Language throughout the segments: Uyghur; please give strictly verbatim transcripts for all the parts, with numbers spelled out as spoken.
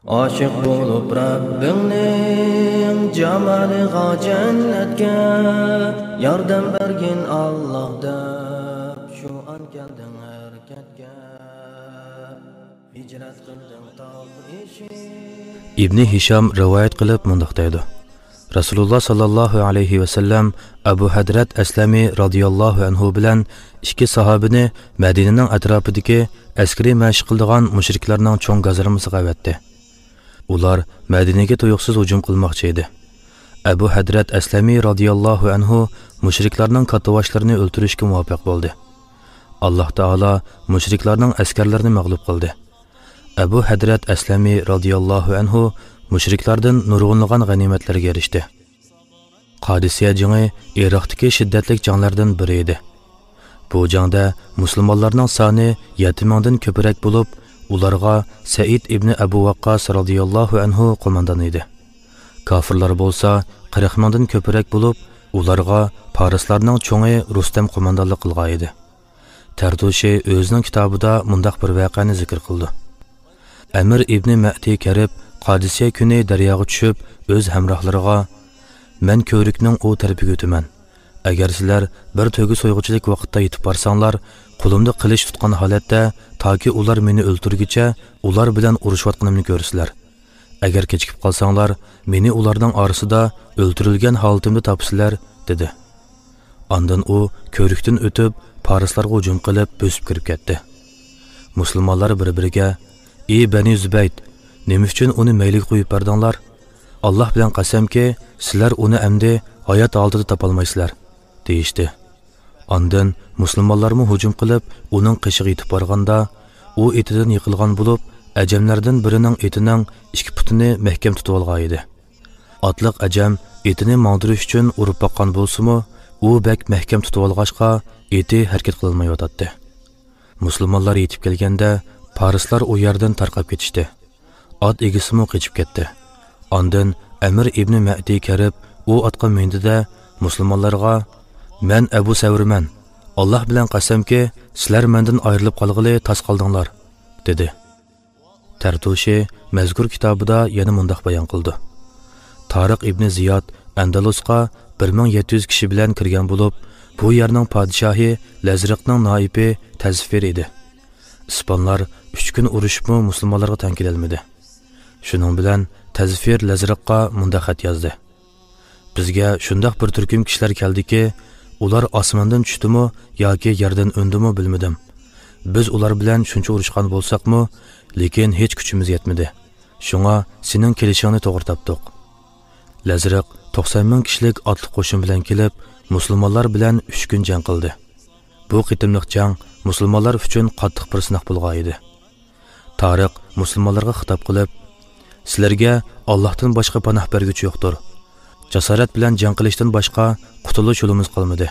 ئاشىق بولۇپ رەببىڭنىڭ جامالىغا، جەننەتكە ياردەم بەرگىن ئاللاھ دەپ، شۇ ئان كەلدىڭ ھەرىكەتكە، ھىجرەت قىلدىڭ تاغ ئېشىپ. ئىبنى ھىشام رىۋايەت قىلىپ مۇنداق دەيدۇ: رەسۇلۇللاھ ساللاللاھۇ ئەلەيھى ۋەسەللەم ئەبۇ ھەدرەت ئەسلەمى رازىياللاھۇ ئەنھۇ بىلەن ئىككى ساھابىنى مەدىنىنىڭ ئەتراپىدىكى ئەسكىرىي مەشىق قىلىدىغان مۇشرىكلارنىڭ چوڭ گازىرمىسىغا ئەۋەتتى. ئۇلار مەدىنىگە تۇيۇقسىز ھۇجۇم قىلماقچى ئىدى. ئەبۇ ھەدرەت ئەسلەمى رازىياللاھۇ ئەنھۇ مۇشرىكلارنىڭ كاتتىباشلىرىنى ئۆلتۈرۈشكە مۇۋەپپەق بولدى. ئاللاھ تائالا مۇشرىكلارنىڭ ئەسكەرلىرىنى مەغلۇپ قىلدى. ئەبۇ ھەدرەت ئەسلەمى رازىياللاھۇ ئەنھۇ مۇشرىكلاردىن نۇرغۇنلىغان غەنىيمەتلەرگە ئېرىشتى. قادىسىيە جېڭى ئىراقتىكى شىددەتلىك جەڭلەردىن بىرى ئىدى. بۇ جەڭدە مۇسۇلمانلارنىڭ سانى يەتتە مىڭدىن كۆپرەك بولۇپ، ئۇلارغا سەئىد ئىبنى ئەبۇ ۋەققاس رازىياللاھۇ ئەنھۇ قوماندان ئىدى. كاپىرلار بولسا قىرىق مىڭدىن كۆپرەك بولۇپ، ئۇلارغا پارسلارنىڭ چوڭى رۇستەم قوماندانلىق قىلغان ئىدى. تەرتۇشى ئۆزىنىڭ كىتابىدا مۇنداق بىر ۋەقەنى زىكىر قىلىدۇ: ئەمىر ئىبنى مەئدى كەرب قادىسىيە كۈنى دەرياغا چۈشۈپ، ئۆز ھەمراھلىرىغا، «مەن كۆۋرۈكنىڭ ئۇ تەرىپىگە ئۆتىمەن. ئەگەر سىلەر بىر تۆگە سويغۇچىلىك ۋاقىتتا يېتىپ بارساڭلار، قولۇمدا قىلىچ تۇتقان ھالەتتە، تاكى ئۇلار مېنى ئۆلتۈرگۈچە ئۇلار بىلەن ئۇرۇشۇۋاتقىنىمنى كۆرىسىلەر. ئەگەر كېچىكىپ قالساڭلار، مېنى ئۇلارنىڭ ئارىسىدا ئۆلتۈرۈلگەن ھالىتىمدە تاپىسىلەر» دېدى. ئاندىن ئۇ كۆۋرۈكتىن ئۆتۈپ، پارسلارغا ھۇجۇم قىلىپ، بۆسۈپ كىرىپ كەتتى. مۇسۇلمانلار بىر-بىرىگە، «ئى بەنى زۇبەيد، نېمە ئۈچۈن ئۇنى مەيلىگە قويۇپ بەردىڭلار؟ ئاللاھ بىلەن قەسەمكى، سىلەر ئۇنى ئەمدى ھايات ھالىتىدە تاپالمايسىلەر» دېيىشتى. ئاندىن مۇسۇلمانلارمۇ ھۇجۇم قىلىپ، ئۇنىڭ قېشىغا يېتىپ بارغاندا، ئۇ ئېتىدىن يىقىلغان بولۇپ، ئەجەملەردىن بىرىنىڭ ئېتىنىڭ ئىككى پۇتىنى مەھكەم تۇتۇۋالغان ئىدى. ئاتلىق ئەجەم ئېتىنى ماڭدۇرۇش ئۈچۈن ئۇرۇپ باققان بولسىمۇ، ئۇ بەك مەھكەم تۇتۇۋالغاچقا، ئېتى ھەرىكەت قىلالمايۋاتاتتى. مۇسۇلمانلار يېتىپ كەلگەندە، پارسلار ئۇ يەردىن تارقاپ كېتىشتى. ئات ئىگىسىمۇ قېچىپ كەتتى. ئاندىن ئەمىر ئىبنى مەئدى كەرب ئۇ ئاتقا مىندى-دە، مۇسۇلمانلارغا، «مەن ئەبۇ سەۋرمەن. ئاللاھ بىلەن قەسەمكى، سىلەر مەندىن ئايرىلىپ قالغىلى تاس قالدىڭلار» دېدى. تەرتۇشى مەزكۇر كىتابىدا يەنە مۇنداق بايان قىلىدۇ: تارىق ئىبنى زىياد ئەندەلۇسقا بىر مىڭ يەتتە يۈز كىشى بىلەن كىرگەن بولۇپ، بۇ يەرنىڭ پادىشاھى لەزرىقنىڭ نائىپى تەزفىر ئىدى. ئىسپانلار ئۈچ كۈن ئۇرۇشۇپمۇ مۇسۇلمانلارغا تەڭ كېلەلمىدى. شۇنىڭ بىلەن تەزفىر لەزرىققا مۇنداق خەت يازدى: «بىزگە شۇنداق بىر تۈركۈم كىشىلەر كەلدىكى، ئۇلار ئاسماندىن چۈشتىمۇ ياكى يەردىن ئۈندىمۇ بىلمىدىم. بىز ئۇلار بىلەن شۇنچە ئۇرۇشقان بولساقمۇ، لېكىن ھېچ كۈچىمىز يەتمىدى. شۇڭا سېنىڭ كېلىشىڭنى توغرا تاپتۇق.» لەزرىق توقسان مىڭ كىشىلىك ئاتلىق قوشۇن بىلەن كېلىپ، مۇسۇلمانلار بىلەن ئۈچ كۈن جەڭ قىلدى. بۇ قېتىملىق جەڭ مۇسۇلمانلار ئۈچۈن قاتتىق بىر سىناق بولغان ئىدى. تارىق مۇسۇلمانلارغا خىتاب قىلىپ، «سىلەرگە ئاللاھتىن باشقا پاناھ بەرگۈچى يوقتۇر. جاسارەت بىلەن جەڭ قىلىشتىن باشقا قۇتۇلۇش يولىمىز قالمىدى.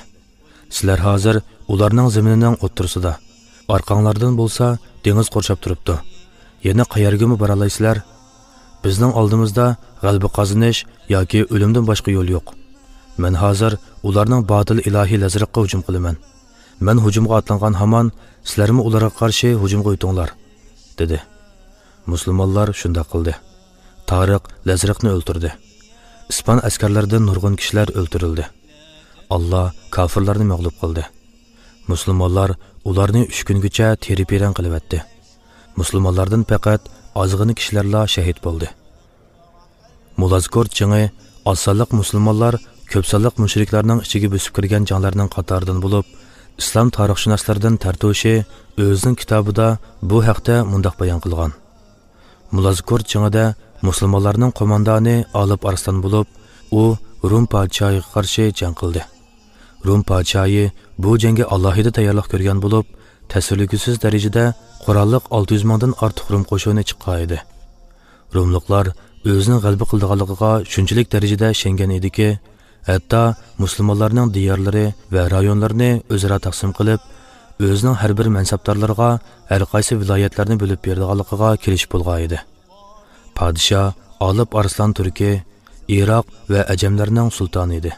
سىلەر ھازىر ئۇلارنىڭ زېمىنىنىڭ ئوتتۇرىسىدا. ئارقاڭلاردىن بولسا دېڭىز قورشاپ تۇرۇپتۇ. يەنە قەيەرگىمۇ بارالايسىلەر؟ بىزنىڭ ئالدىمىزدا غەلىبە قازىنىش ياكى ئۆلۈمدىن باشقا يول يوق. مەن ھازىر ئۇلارنىڭ باتىل ئىلاھى لەزرىققا ھۇجۇم قىلىمەن. مەن ھۇجۇمغا ئاتلانغان ھامان، سىلەرمۇ ئۇلارغا قارشى ھۇجۇمغا ئۆتۈڭلار» دېدى. مۇسۇلمانلار شۇنداق قىلدى. تارىق لەزرىقنى ئۆلتۈردى. ئىسپان ئەسكەرلىرىدىن نۇرغۇن كىشىلەر ئۆلتۈرۈلدى. ئاللا كاپىرلارنى مەغلۇپ قىلدى. مۇسۇلمانلار ئۇلارنى ئۈچ كۈنگىچە تېرە-پېرەڭ قىلىۋەتتى. مۇسۇلمانلاردىن پەقەت ئازغىنە كىشىلەرلا شەھىت بولدى. مۇلازكورت جېڭى ئاز سانلىق مۇسۇلمانلار كۆپ سانلىق مۇشرىكلارنىڭ ئىچىگە بۆسۈپ كىرگەن جەڭلەرنىڭ قاتارىدىن بولۇپ، ئىسلام تارىخشۇناسلىرىدىن تەرتۇشى ئۆزىنىڭ كىتابىدا بۇ ھەقتە مۇنداق بايان قىلغان: مۇلازكورت جېڭىدە مۇسۇلمانلارنىڭ قوماندانى ئالىپ ئارسلان بولۇپ، ئۇ روم پادىشاھىغا قارشى جەڭ قىلدى. روم پادىشاھى بۇ جەڭگە ئالاھىدە تەييارلىق كۆرگەن بولۇپ، تەسۋىرلىگۈسىز دەرىجىدە قوراللىق ئالتە يۈز مىڭدىن ئارتۇق روم قوشۇنى چىققان ئىدى. روملۇقلار ئۆزىنىڭ غەلىبە قىلىدىغانلىقىغا شۇنچىلىك دەرىجىدە ئىشەنگەن ئىدىكى، ھەتتا مۇسۇلمانلارنىڭ دىيارلىرى ۋە رايونلىرىنى ئۆزئارا تەقسىم قىلىپ، ئۆزىنىڭ ھەر بىر مەنسەپدارلىرىغا ھەر قايسى ۋىلايەتلەرنى بۆلۈپ بېرىدىغانلىقىغا كېلىشىپ بولغان ئىدى. پادىشاھ ئالىپ ئارسلان تۈركى ئىراق ۋە ئەجەملەرنىڭ سۇلتانى ئىدى.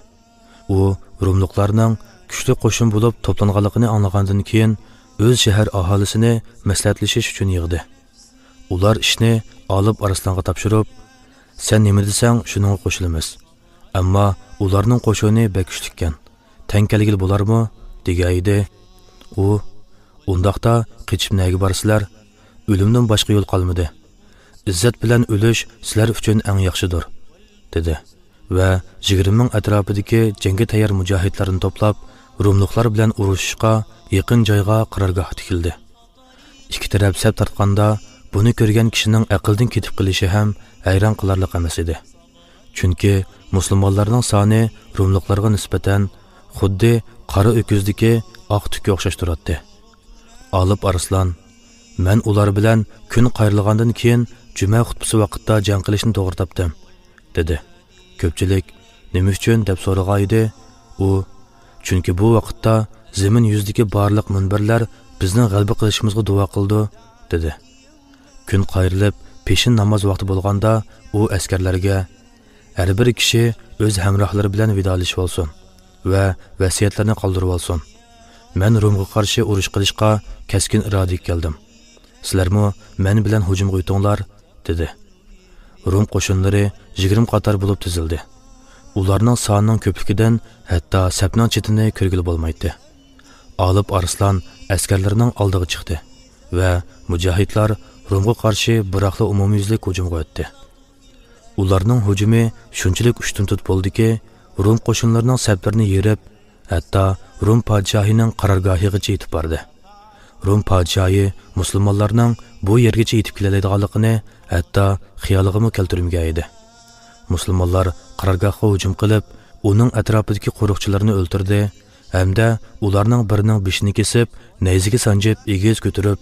ئۇ روملۇقلارنىڭ كۈچلۈك قوشۇن بولۇپ توپلانغانلىقىنى ئاڭلىغاندىن كېيىن، ئۆز شەھەر ئاھالىسىنى مەسلىھەتلىشىش ئۈچۈن يىغدى. ئۇلار ئىشنى ئالىپ ئارسلانغا تاپشۇرۇپ، «سەن نېمە دېسەڭ، شۇنىڭغا قوشۇلىمىز. ئەمما ئۇلارنىڭ قوشۇنى بەك كۈچلۈككەن. تەڭ كەلگىلى بولارمۇ؟» دېگەن ئىدى. ئۇ، «ئۇنداقتا قېچىپ نەگە بارىسىلەر؟ ئۆلۈمدىن باشقا يول قالمىدى. ئىززەت بىلەن ئۆلۈش سىلەر ئۈچۈن ئەڭ ياخشىدۇر» دېدى ۋە يىگىرمە مىڭ ئەتراپىدىكى جەڭگە تەييار مۇجاھىدلارنى توپلاپ، روملۇقلار بىلەن ئۇرۇشۇشقا يېقىن جايغا قارارگاھ تىكىلدى. ئىككى تەرەپ سەپ تارتقاندا، بۇنى كۆرگەن كىشىنىڭ ئەقىلدىن كېتىپ قېلىشى ھەم ھەيران قىلارلىق ئەمەس ئىدى. چۈنكى مۇسۇلمانلارنىڭ سانى روملۇقلارغا نىسبەتەن خۇددى قارا ئۆكۈزدىكى ئاق تۈككە ئوخشاش تۇراتتى. ئالىپ ئارسلان، «مەن ئۇلار بىلەن كۈن قايرىلغاندىن كېيىن جۈمە خۇتبىسى ۋاقتىدا جەڭ قىلىشنى توغرا تاپتىم» دېدى. كۆپچىلىك، «نېمە ئۈچۈن؟» دەپ سورىغان ئىدى. ئۇ، «چۈنكى بۇ ۋاقىتتا زېمىن يۈزىدىكى بارلىق مۇنبەرلەر بىزنىڭ غەلىبە قىلىشىمىزغا دۇئا قىلىدۇ» دېدى. كۈن قايرىلىپ، پېشىن ناماز ۋاقتى بولغاندا، ئۇ ئەسكەرلەرگە، «ھەر بىر كىشى ئۆز ھەمراھلىرى بىلەن ۋىدالىشىۋالسۇن ۋە ۋەسىيەتلەرنى قالدۇرۇۋالسۇن. مەن رومغا قارشى ئۇرۇش قىلىشقا كەسكىن ئىرادىگە كەلدىم. سىلەرمۇ مەن بىلەن ھۇجۇمغا ئۆتۈڭلار» دېدى. روم قوشۇنلىرى يىگىرمە قاتار بولۇپ تىزىلدى. ئۇلارنىڭ سانىنىڭ كۆپلۈكىدىن ھەتتا سەپنىڭ چېتىنى كۆرگىلى بولمايتتى. ئالىپ ئارسلان ئەسكەرلىرىنىڭ ئالدىغا چىقتى ۋە مۇجاھىدلار رومغا قارشى بىراقلا ئومۇميۈزلۈك ھۇجۇمغا ئۆتتى. ئۇلارنىڭ ھۇجۇمى شۇنچىلىك ئۇشتۇمتۇت بولدىكى، روم قوشۇنلىرىنىڭ سەپلىرىنى يېرىپ، ھەتتا روم پادىشاھىنىڭ قارارگاھىغىچە يېتىپ باردى. روم پادىشاھى مۇسۇلمانلارنىڭ بۇ يەرگىچە يېتىپ كېلەلەيدىغانلىقىنى ھەتتا خىيالىغىمۇ كەلتۈرمىگەن ئىدى. مۇسۇلمانلار قارارگاھقا ھۇجۇم قىلىپ، ئۇنىڭ ئەتراپىدىكى قورۇقچىلىرىنى ئۆلتۈردى ھەمدە ئۇلارنىڭ بىرىنىڭ بېشىنى كېسىپ، نەيزىگە سانجىپ ئېگىز كۆتۈرۈپ،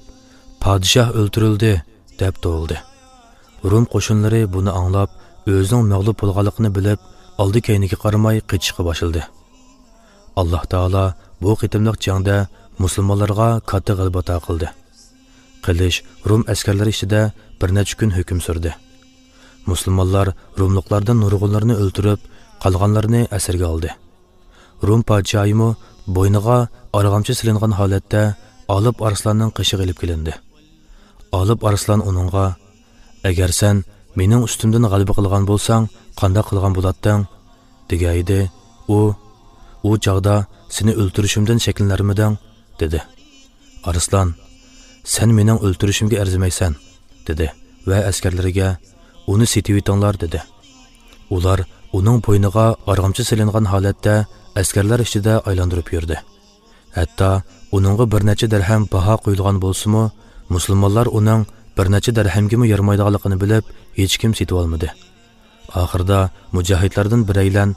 «پادىشاھ ئۆلتۈرۈلدى!» دەپ توۋلىدى. روم قوشۇنلىرى بۇنى ئاڭلاپ، ئۆزىنىڭ مەغلۇپ بولغانلىقىنى بىلىپ، ئالدى-كەينىگە قارىماي قېچىشقا باشلىدى. ئاللاھ تائالا بۇ قېتىملىق جەڭدە مۇسۇلمانلارغا كاتتا غەلىبە ئاتا قىلدى. قىلىش روم ئەسكەرلىرى ئىچىدە بىر نەچچە كۈن ھۆكۈم سۈردى. مۇسۇلمانلار روملۇقلاردىن نۇرغۇنلىرىنى ئۆلتۈرۈپ، قالغانلىرىنى ئەسىرگە ئالدى. روم پادىشاھىمۇ بوينىغا ئارغامچا سېلىنغان ھالەتتە ئالىپ ئارسلاننىڭ قېشىغا ئېلىپ كېلىندى. ئالىپ ئارسلان ئۇنىڭغا، «ئەگەر سەن مېنىڭ ئۈستۈمدىن غەلىبە قىلغان بولساڭ، قانداق قىلغان بولاتتىڭ؟» دېگەن ئىدى. ئۇ، «ئۇ چاغدا سېنى ئۆلتۈرۈشۈمدىن شەكلىنەرمىدىڭ؟» دېدى. ئارسلان، «سەن مېنىڭ ئۆلتۈرۈشۈمگە ئەرزىمەيسەن» دېدى ۋە ئەسكەرلىرىگە، «ئۇنى سېتىۋېتىڭلار» دېدى. ئۇلار ئۇنىڭ بوينىغا ئارغامچا سېلىنغان ھالەتتە ئەسكەرلەر ئىچىدە ئايلاندۇرۇپ يۈردى. ھەتتا ئۇنىڭغا بىر نەچچە دەرھەم باھا قويۇلغان بولسىمۇ، مۇسۇلمانلار ئۇنىڭ بىر نەچچە دەرھەمگىمۇ يارىمايدىغانلىقىنى بىلىپ، ھېچكىم سېتىۋالمىدى. ئاخىرىدا مۇجاھىدلاردىن بىرەيلەن،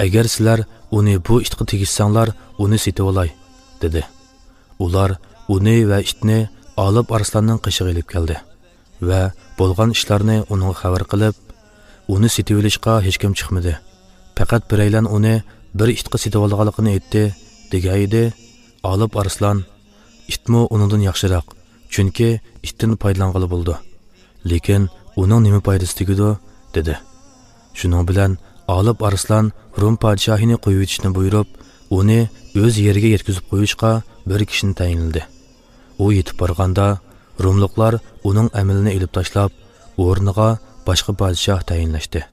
«ئەگەر سىلەر ئۇنى بۇ ئىتقا تېگىشسەڭلار، ئۇنى سېتىۋالاي» دېدى. ئۇلار ئۇنى ۋە ئىتنى ئالىپ ئارسلاننىڭ قېشىغا ئېلىپ كەلدى ۋە بولغان ئىشلارنى ئۇنىڭغا خەۋەر قىلىپ، «ئۇنى سېتىۋېلىشقا ھېچكىم چىقمىدى. پەقەت بىرەيلەن ئۇنى بىر ئىتقا سېتىۋالىدىغانلىقىنى ئېيتتى» دېگەن ئىدى. ئالىپ ئارسلان، «ئىتمۇ ئۇنىڭدىن ياخشىراق، چۈنكى ئىتتىن پايدىلانغىلى بولىدۇ. لېكىن ئۇنىڭ نېمە پايدىسى تېگىدۇ؟» دېدى. شۇنىڭ بىلەن ئالىپ ئارسلان روم پادىشاھىنى قويۇۋېتىشنى بۇيرۇپ، ئۇنى ئۆز يېرىگە يەتكۈزۈپ قويۇشقا بىر كىشىنى تەيىنلىدى. ئۇ يېتىپ بارغاندا، روملۇقلار ئۇنىڭ ئەمىلىنى ئېلىپ تاشلاپ، ئورنىغا باشقا پادىشاھ تەيىنلەشتى.